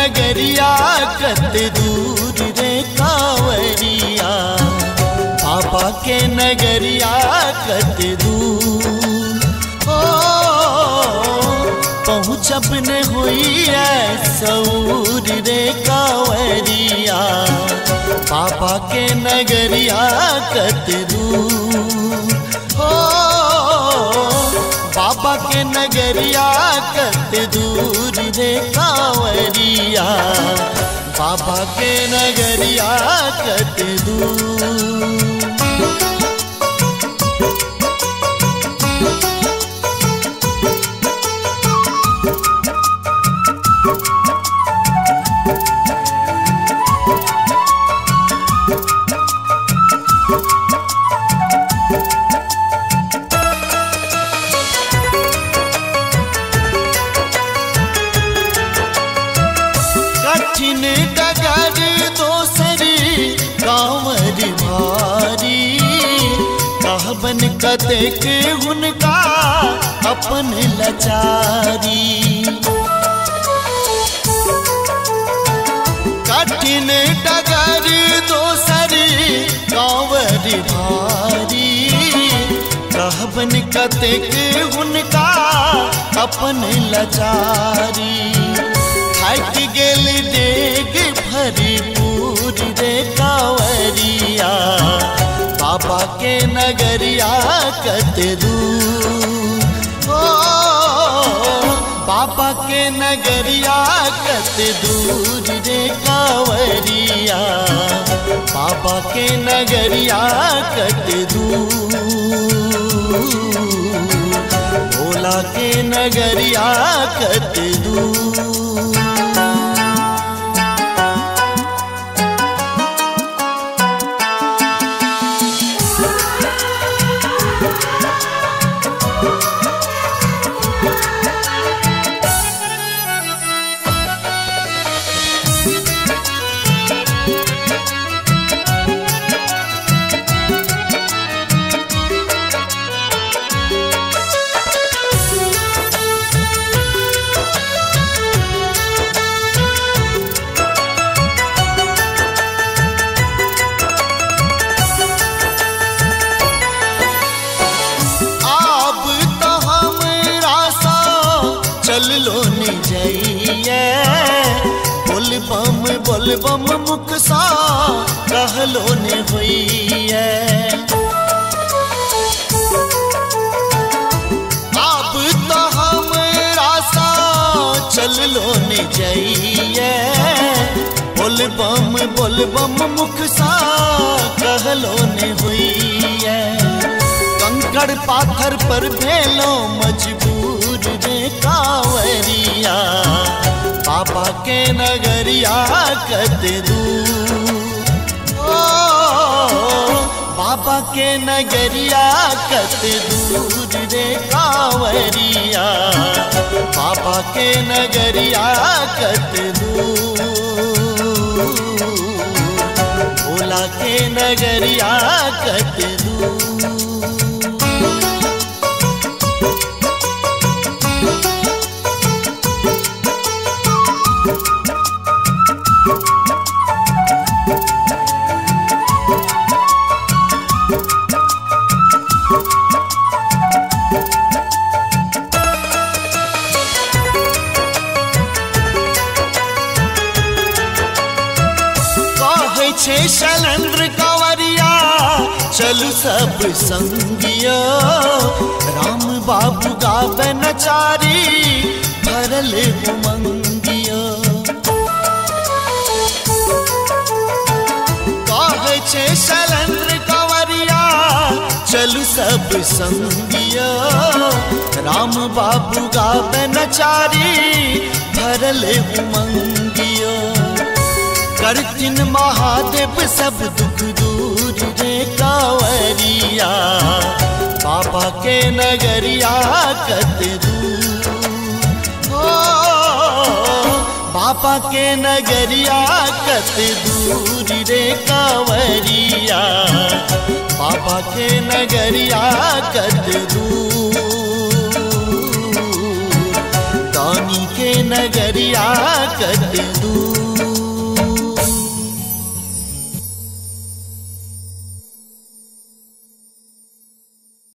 नगरिया कत दूर रे कांवरिया, बाबा के नगरिया कत दूर। ओ पहुँचब न हुई सऊर रे कांवरिया, बाबा के नगरिया कत दूर। ओ बाबा के नगरिया कत दूर रे कांवरिया, बाबा के नगरिया कत दूर। कठिन डगर दोसरी कांवर भारी, कहबन कतेक हुनका अपन लाचारी। कठिन डगर दोसरी कांवर भारी, कहबन कतेक हुनका अपन लाचारी। थाकि गेल डेग भरपूर रे कांवरिया, बाबा के नगरिया कत दूर। ओ बाबा के नगरिया कत दूर रे कांवरिया, बाबा के नगरिया कत दूर। भोला के नगरिया कत दूर। चलो नहीं जाइए बोल बम मुख सा कहलो ने होइए। अब तो हमरा सा चलो नहीं जाइए बोल बम मुख सा कहलो ने होइए। कंकड़ पाथर पर भेलो मजबूर रे कांवरिया, बाबा के नगरिया कत दूर। ओ बाबा के नगरिया कत दूर रे कांवरिया, बाबा के नगरिया कत दूर। भोला के नगरिया कत दूर। शैलेंद्र कांवरिया चलू सब संगिया, राम बाबू गावे नचारी भरल उमंगिया। कहै छे शैलेंद्र कांवरिया चलू सब संगिया, राम बाबू गावे नचारी भरल उमंगिया। करतिन महादेव सब दुख दूर रे कांवरिया, बाबा के नगरिया कत दूर। ओ बाबा के नगरिया कत दूर रे कांवरिया, बाबा के नगरिया कत दूर। दानी के नगरिया ताकत दूर।